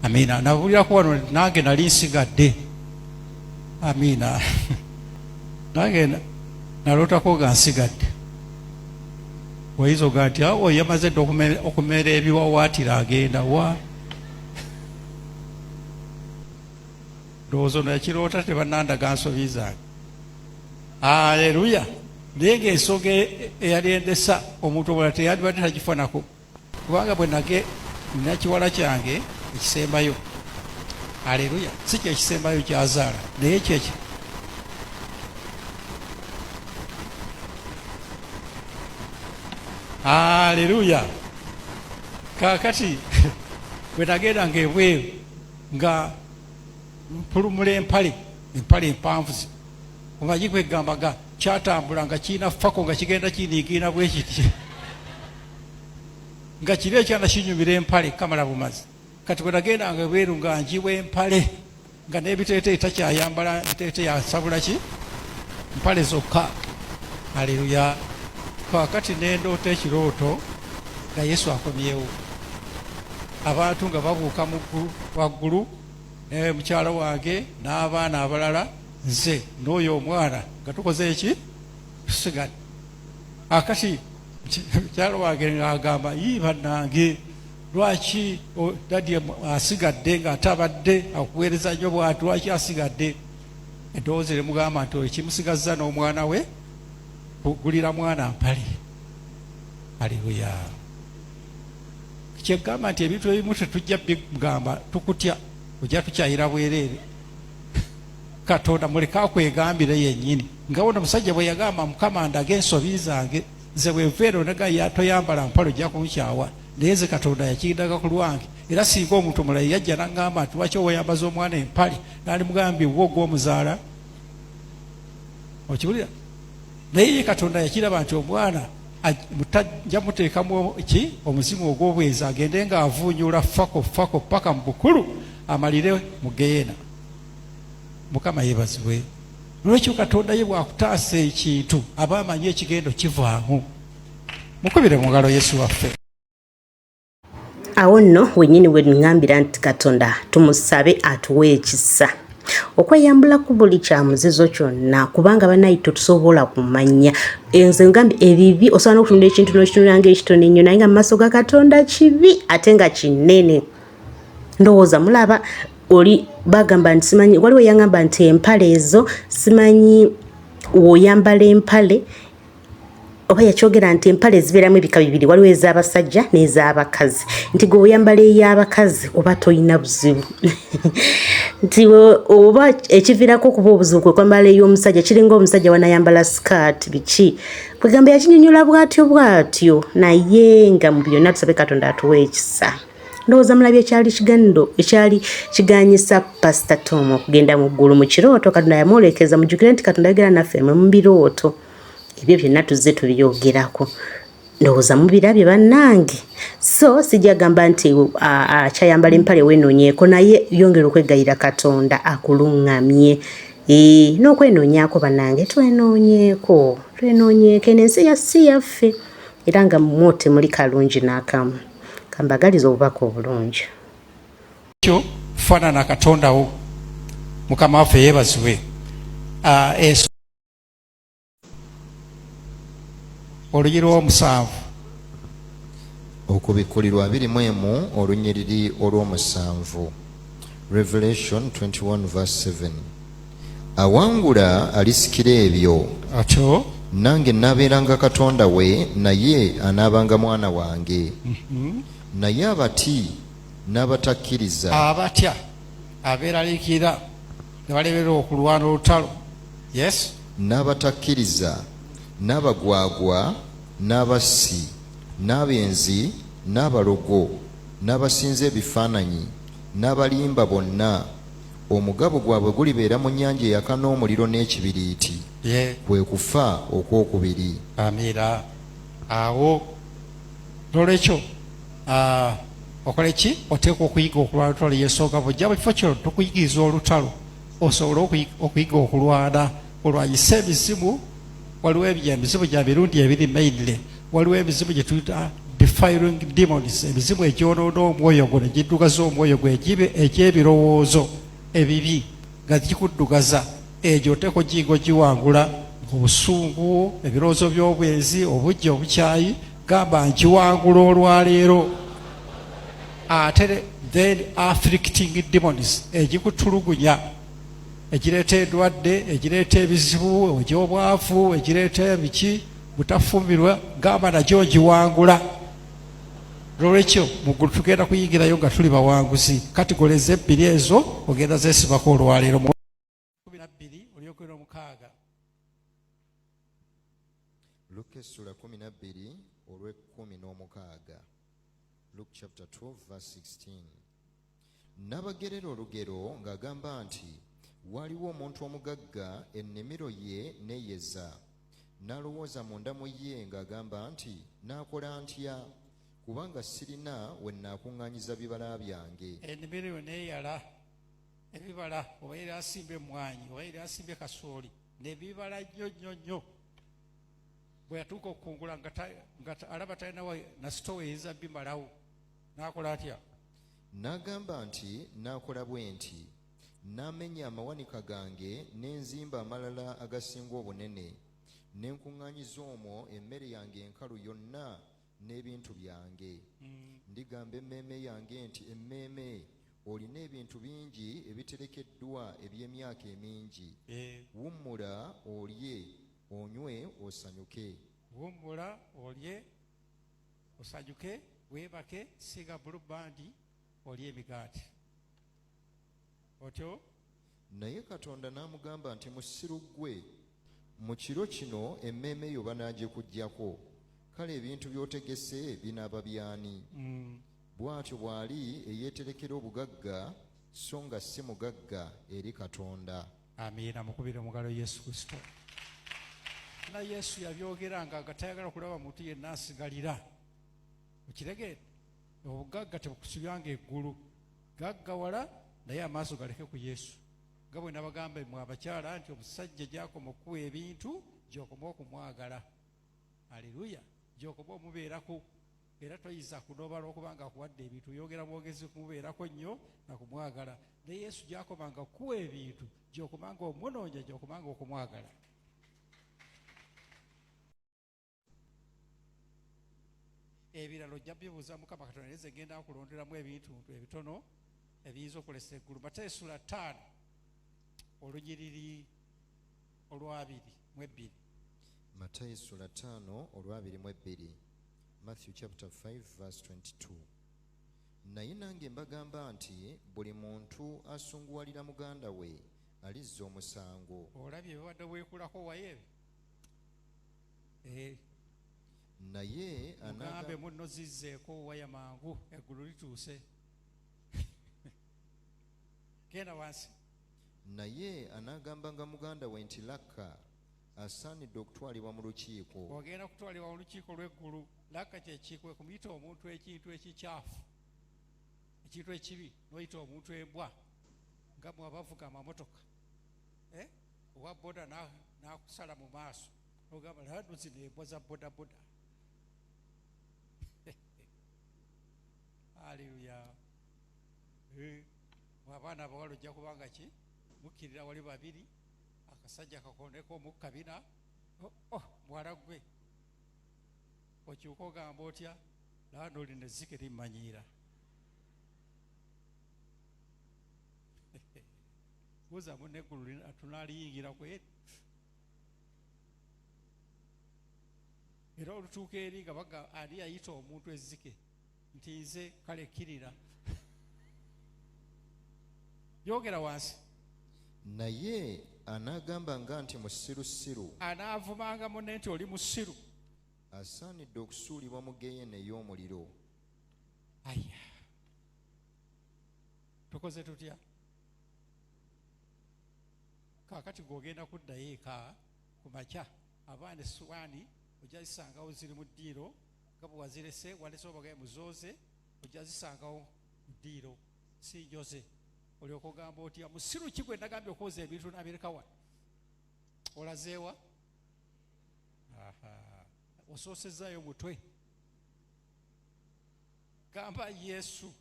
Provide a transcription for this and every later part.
Amiina. Nabulirako wano nange nali nsigadde. Amiina. Nange nalootako nga nsigadde. Oyinza ogaa nti awo yamaze dda okumera ebiwawaatiro agenda wa? Ndowooza ono yakiroota tebanandaga nsobi zange. Aleluya. Naye ng'ensonga eyali endesa omuntu omulala teyandibadde tagifanako. Kubanga bwe nage nina kiwala kyange ekisembayo. Aleluya. Si kye kisembayo kyazaala, naye kyeki. Aleluya. Kaakati bwe nagendanga ebweru nga mpulumula empale, empale empanvu zi omanyi kwegamba nga kyatambula nga kirina fako nga kigenda kiniigiina bwe kiti nga kiri ekyana kinyumira empale kamala bumazi. Kati bwe nagendanga ebweru nga njiwa empale nga n'ebiteeteeyi takyayambala biteeteeyi, asabula ki mpale zokka. Aleluya. Kaakati ne ndoota ekirooto nga Yesu akomyewo, abantu nga babuuka mu ggulu waggulu ne mukyala wange n'abaana abalala, nze n'oyo omwana nga tukoze eki tusigadde. Akati mukyala wange ng'agamba, yii bannange, lwaki dadi asigadde ng'ate abadde akuweereza nnyo bwati, lwaki asigadde? Eddoboozi limugamba nti oyo kimusigazza n'omwana we kugulira mwana mpale. Aleluya. Kyegamba nti ebintu ebimu tetujja bigamba tukutya, ojja tukyayira bwereere. Katonda muleke akwegambire yennyini, nga wono omusajja bwe yagamba, Mukama ndaga ensobi zange, nze bwenva eno nega toyambala mpale ojja kunkyawa, naye nze Katonda yakindaga ku lwange. Era singa omuntu omulala yajja n'aŋŋamba nti lwaki oweyambaza omwana empale, nandimugambye wo gw'omuzaala. Okiwulira? Naye ye Katonda yakiraba nti omwana nja muteekamu ki omuzimu ogw'obwenzi, agende ng'avuunyuula fako fako paka mu bukulu amalire mu geyeena. Mukama yeebazibwe. Lwekyo Katonda ye bw'akutaasa ekintu aba amanyi ekigendo kivaamu. Mukubire mu ngalo Yesu waffe. Awo nno wennyini we ŋŋambira nti Katonda tumusabe atuwe ekisa okweyambula ku buli kya muzizo kyonna, kubanga banayi tetusobola kumanya. Nze ngambye ebibi, osobola n'okutunula ekintu n'okitunula ng'ekitono ennyo, naye nga mu maaso ga Katonda kibi ate nga kinene. Ndowooza mulaba oli bagamba nti simanyi, waliwo eyangamba nti empale ezo simanyi woyambala empale, oba yakyogera nti empale zibeeramu ebika bibiri, waliwo ez'abasajja n'ez'abakazi, nti gwe oyambala ey'abakazi oba tolina buzibu nti oba ekiviirako okuba obuzibu kwe kwambala ey'omusajja, kiringa omusajja wanayambala sikaati biki, kwegamba yakinyonyola bwatyo bwatyo. Naye nga mu byonna tusabe Katonda atuwe ekisa. Ndowooza mulabye ekyali kigando ekyali kiganyisa Pastor Tom okugenda mu ggulu mu kirooto. Katonda yamwolekeza. Mujjukire nti Katonda ayogera naffe mwe mu birooto. Ebyo byonna tuzze tubyogerako, ndowooza mubirabye bannange. So sijja gamba nti akyayambala empale weenoonyeeko, naye yongera okwegayira Katonda akuluŋŋamye n'okwenoonyaako. Bannange twenoonyeeko, twenoonyeeko, eno ensi ya si yaffe, era nga mwo temuli kalungi n'akamu. Kambagaliza obubaka obulungi. Kyo faanana Katonda wo. Mukama waffe yeebazibwe. Olunyiriri lw'omusanvu. Okubikkulirwa 21 olunyiriri olw'omusanvu. Revelation 21 verse 7. Awangula alisikira ebyo. Atyo. Nange naabeeranga Katonda we, naye anaabanga mwana wange. Naye abati n'abatakkiriza. Abatya, abeeraliikirira ne balemererwa okulwana olutalo. Yes. N'abatakkiriza, n'abagwagwa, n'abassi, n'abenzi, n'abalogo, n'abasinza ebifaananyi, n'abalimba bonna, omugabo gwabwe gulibeera mu nnyanja eyaka n'omuliro n'ekibiriiti, kwe kufa okw'okubiri. Amiina. Awo n'olwekyo okole ki? Oteekwa okuyiga okulwana olutalo. Yensonga bw'ojja mu kifo kino tukuyigiriza olutalo osobole okuyiga okulwana, olwanyise emizimu. Waliwo emizimu gya mirundi ebiri mainly. Waliwo emizimu gye tuyita Defiling demons, emizimu egyonoona omwoyo gwo ne giddugaza omwoyo gwo, egibe egy'ebirowoozo ebibi nga gikuddugaza, egyo oteekwa ogiyiga ogiwangula. Obusungu, ebirowoozo by'obwenzi, obujja, obukyayi, gamba ngiwangula olwaleero. Ate then afflicting demons, egikutulugunya, egireeta endwadde, egireeta ebizibu, egy'obwavu, egireeta ebiki, butafumbirwa, gamba nagyo ngiwangula. Lwolwekyo muggulu tugenda kuyingirayo nga tuli bawanguzi. Katigole ezebbiri ezo ogenda zeesibako olwaleero. 12 olyokwera omukaaga. Luka essula 12 olw'ekkumi n'omukaaga. Luke chapter 12 verse 16. N'abagerera olugero ng'agamba nti, Waaliwo omuntu omugagga, ennimiro ye n'eyeza. N'alowooza munda mu ye ng'agamba nti, Naakola ntya? Kubanga sirina we nnaakuŋŋaanyiza bibala byange. Ennimiro yo n'eyala ebibala, oba yali asimba emmwanyi, oba yali asimbye kasooli, ne bibala nnyo nnyo nnyo. Bwe yatuuka okukungula nga alaba talina na sitowa eyinza bimalawo, n'akola atya? N'agamba nti, Naakola bwe nti, Naamenya amawanika gange ne nzimba amalala agasinga obunene, ne nkuŋŋaanyiza omwo emmere yange enkalu yonna n'ebintu byange. Ndigamba emmeeme yange nti, Emmeeme, olina ebintu bingi ebiterekeddwa eby'emyaka emingi. Wummula, olye, onywe, osanyuke. Wummula, olye, osanyuke, weebake, siiga Blue Band, olye emigaati. Otyo. Naye Katonda n'amugamba nti, Musiru ggwe, mu kiro kino emmeeme yo banaagikuggyako, kale ebintu by'otegese binaaba by'ani? Bw'atyo bw'ali eyeeterekera obugagga so nga si mugagga eri Katonda. Amiina. Mukubire mugalo Yesu Kristo. Na Yesu yabyogeranga nga tayagala kulaba muntu yenna asigalira. Okiregeera, obugagga tebukusibyanga eggulu. Gaggawala, naye amaaso galeke ku Yesu. Nga bwe nabagamba mmwe abakyala nti omusajja gy'akoma okukuwa ebintu gy'okoma okumwagala. Aleluya. Gy'okoma omubeerako, era toyiza kunoba lw'okuba nga akuwadde ebintu, oyongera bwongezi kumubeerako nnyo na kumwagala. Ne Yesu gy'akoma nga kukuwa ebintu gy'okoma nga omunoonya, gy'okoma nga okumwagala. Ebirala ojja bibuuza Mukama Katonda, naye nze ngenda nkulonderamu ebintu ebitono ebiyinza okulesa eggulu. Matayo essula 5 olunyiriri olwabiri mu ebbiri. Matayo essula 5 olwabiri mu ebbiri. Matthew chapter 5 verse 22. Naye nange mbagamba nti buli muntu asunguwalira muganda we alizza omusango. Olabye bibadde weekulako waye ebyo? Naye mugambe munno zizzeeko waya mangu, eggulu lituuse. Genda wansi. Naye anaagambanga muganda we nti lakka, asaanidde okutwalibwa mu lukiiko. Ogenda kutwalibwa mu lukiiko lw'eggulu. Lakka kyekikwe kumuyita omuntu ekintu ekikyafu, ekintu ekibi, n'oyita omuntu embwa, nga mwe abavuga amamotoka. Owa boda n'akusala mu maaso, ogamba lano zino embwa za bodaboda. Aleluya. Abaana abawala ojja kubanga ki mukkirira wali babiri, akasajja kakondeko omukabina. Oh, muwala ggwe okyuka ogamba otya? Lano lino ezzike limmanyiira. Buuza munne, eggulu tunaaliyingira kweri? Era olutuuka eri nga baga ani yayita omuntu ezzike? Nti nze. Kale kkirira, yogera wansi. Naye anaagambanga nti musirusiru, anaavumanga munne nti oli musiru, asaanidde okusuulibwa mu geyena ey'omuliro. Aya, tukoze tutya kaakati? Gw'ogenda kuddayo eka ku makya, abaana essuwaani ojja zisangawo ziri mu ddiiro nga bwe wazirese. Walese obagaye muzooze, ojja zisangawo mu ddiiro si njoze. Olyoka ogamba otya? Musiru ki gwe nagambye okwoza ebintu n'abireka wano? Olazeewa? Osoosezaayo mutwe. Gamba Yesu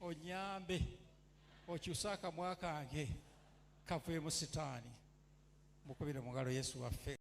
onyambe okyuse akamwa kange kaveemu sitaani. Mukubire mu ngalo Yesu waffe.